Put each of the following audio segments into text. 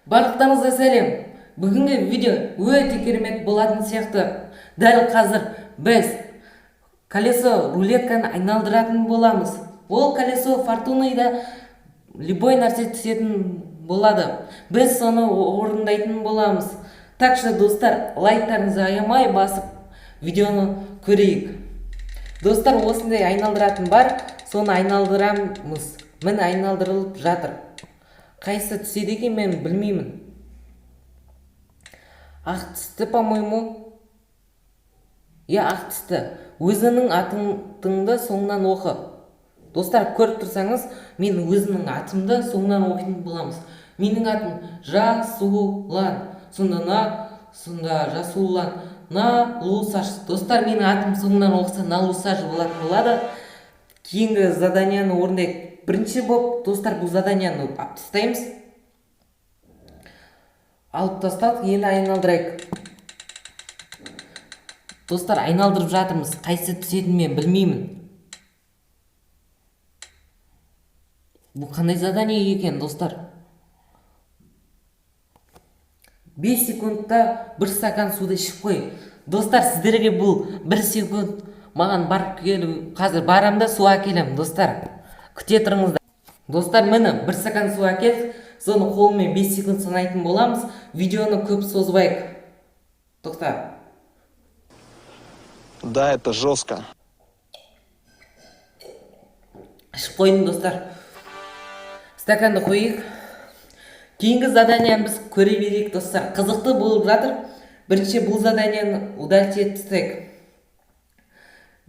Барлықтарыңызға сәлем! Бүгінгі видео өте керемет болатын сияқты. Дәл қазір біз колесо рулетканы айналдыратын боламыз. Ол колесо фортуныйда любой нәрсе түсетін болады. Біз соны орындайтын боламыз. Так что, достар, лайктарыңызды аямай басып, видеоны көрейік. Достар, осындай айналдыратын бар, соны айналдырамыз. Міне, айналдырылып жатыр. Қайсысы түседі екен, мен білмеймін. Ақ түсті, по-моему. Иә, ақ түсті. Өзіңнің атыңды соңынан оқы. Достар, көріп тұрсаңыз, мен өзімнің атымды соңынан оқитын боламыз. Менің атым Жасулан. Сонда на, сонда Жасулан на лусаш. Достар, менің атым соңынан оқыса, на лусаш болатын болады. Кейінгі заданияны орындайық. Бірінші болып, достар, бұл заданияны алып тастаймыз. Алып тастадық, енді айналдырайық. Достар, айналдырып жатырмыз. Қайсысы түсетінін мен білмеймін. Бұл қандай задание екен, достар? 5 секундта бір стакан суды ішіп қой. Достар, сіздерге бұл 1 секунд, маған барып келу. Қазір барам да су әкелемін, достар. Күте тұрыңыздар. Достар, міне, бір стакан су әкелдік. Соны қолыммен 5 секунд санайтын боламыз. Видеоны көп созбайық. Тоқта. Да, это жестко. Ішіп қойдым, достар. Стаканды қояйық. Кейінгі заданияны біз көре берейік, достар. Қызықты болып жатыр. Бірінші бұл заданияны удалить етіп тастайық.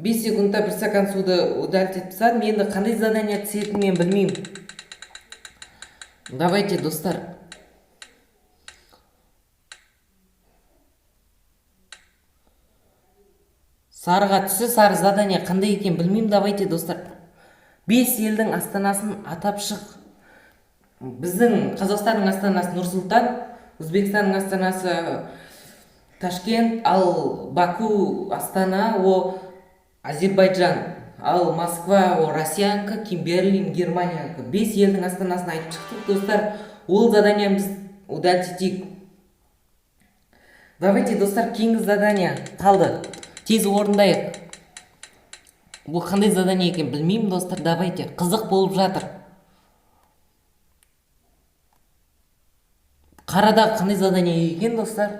5 секундта бір стакан суды удалить етіп тастадым. Енді қандай задание түсетінін мен білмеймін. Давайте, достар. Сарыға түсті. Сары задание қандай екенін білмеймін. Давайте, достар. 5 елдің астанасын атап шық. Біздің Қазақстанның астанасы Нұр-Сұлтан, Өзбекстанның астанасы Ташкент, ал Баку астана о Азербайджан, ал Москва о Россиянікі, кейін Берлин Германиянікі. 5 елдің астанасын айтып шықтық, достар. Ол заданияны біз удалить етейік. Давайте, достар, кейінгі задание қалды. Тез орындайық. Бұл қандай задание екенін білмеймін, достар. Давайте, қызық болып жатыр. Қарада қандай задание екен, достар?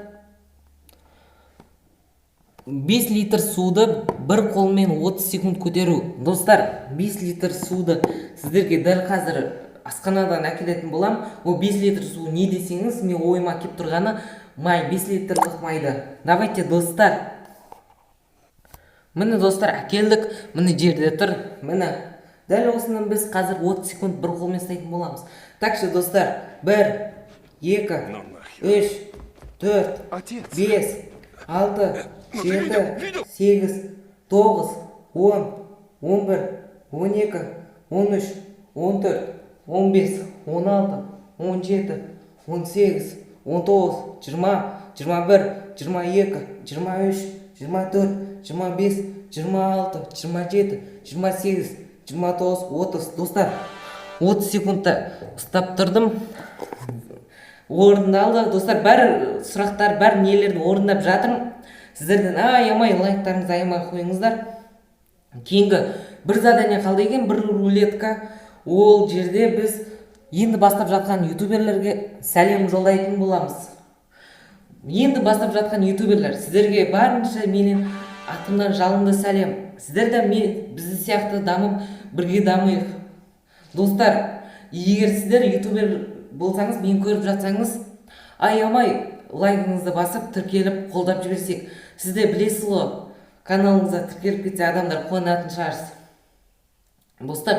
5 литр суды бір қолмен 30 секунд көтеру. Достар, 5 литр суды сіздерге дәл қазір асханадан әкелетін болам. Ол 5 литр су не десеңіз, мен ойыма келіп тұрғаны май, 5 литрлік майды. Давайте, достар. Міне, достар, әкелдік. Міне, жерде тұр. Міне, дәл осыны біз қазір 30 секунд бір қолмен ұстайтын боламыз. Так что, достар, 1, 2, 3, 4, 5, 6, 7, 8, 9, 10, 11, 12, 13, 14, 15, 16, 17, 18, 19, 20, 21, 22, 23, 24, 25, 26, 27, 28, 29, 30. Достар, 30 секундта ұстап тұрдым. Орындалды. Достар, бәрі сұрақтар, бәрі нелерді орындап жатырмын. Сіздерден аямай лайктарыңызды аямай қойыңыздар. Кейінгі бір задание қалды екен, бір рулетка. Ол жерде біз енді бастап жатқан ютуберлерге сәлем жолдайтын боламыз. Енді бастап жатқан ютуберлер, сіздерге барынша менің атымнан жалынды сәлем. Сіздер де мен бізді сияқты дамып, бірге дамиық. Достар, егер сіздер ютубер болсаңыз, мен көріп жатсаңыз, аямай лайкыңызды басып, тіркеліп, қолдап жіберсек. Сіз де білесіз ғой, каналыңызға тіркеліп кетсе, адамдар қуанатын шығарсыз. Достар,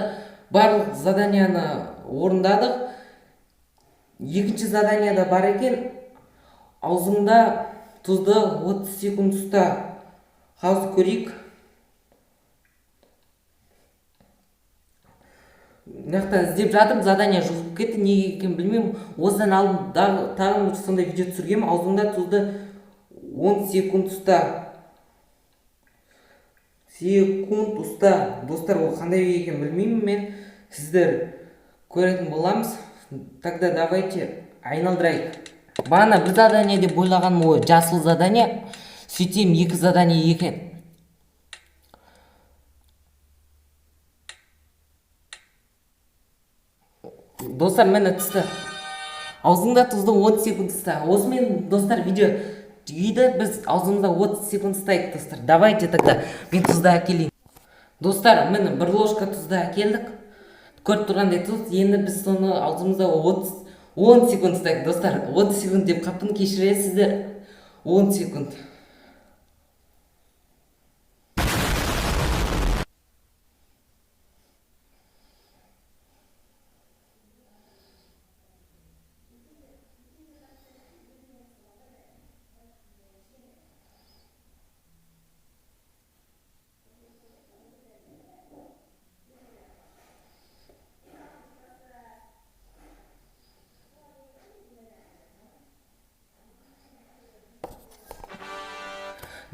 барлық заданияны орындадық. Екінші задание да бар екен. Аузыңда тұзды 30 секунд ұста. Қазір көрейік. Мына жақтан іздеп жатырмын, задание жұлып кетті, неге екенін білмеймін. Осыдан алдын тағы бір сондай видео түсіргенмін. Аузыңда тұзды 10 секунд ұста. Секунд ұста. Достар, ол қандай екенін білмеймін мен. Сіздер көретін боламыз. Тогда давайте Айналдырайық. Бағана бір задание деп ойлағаным ғой, жасыл задание. Сөйтсем, екі задание екен. Достар, міне, түсті. Аузыңда тұзды 30 секунд ұста. Осымен, достар, видео түгейді. Біз аузымызда 30 секунд ұстайық, достар. Давайте тогда мен тұзды әкелейін. Достар, міне, бір ложка тұзды әкелдік. Көріп тұрғандай, тұз. Енді біз соны аузымызда 30 10 секунд ұстайық, достар. 30 секунд деп қаппын, кешіресіздер. 10 секунд.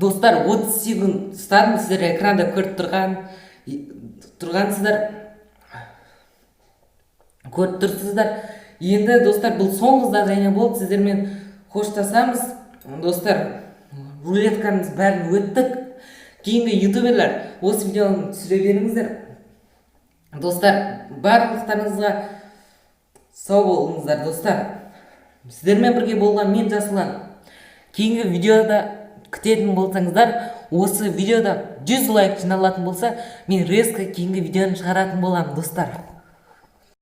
Достар, 30 секунд ұстадым. Сіздер экранда көріп тұрғансыздар, көріп тұрсыздар. Енді, достар, бұл соңғы задание болды. Сіздермен қоштасамыз. Достар, рулеткамыз бәрін өттік. Кейінгі ютуберлер, осы видеоны түсіре беріңіздер. Достар, барлықтарыңызға сау болыңыздар. Достар, сіздермен бірге болған мен, Жасұлан. Кейінгі видеода күтетін болсаңыздар, осы видеода 100 лайк жиналатын болса, мен резко кейінгі видеоны шығаратын боламын, достар.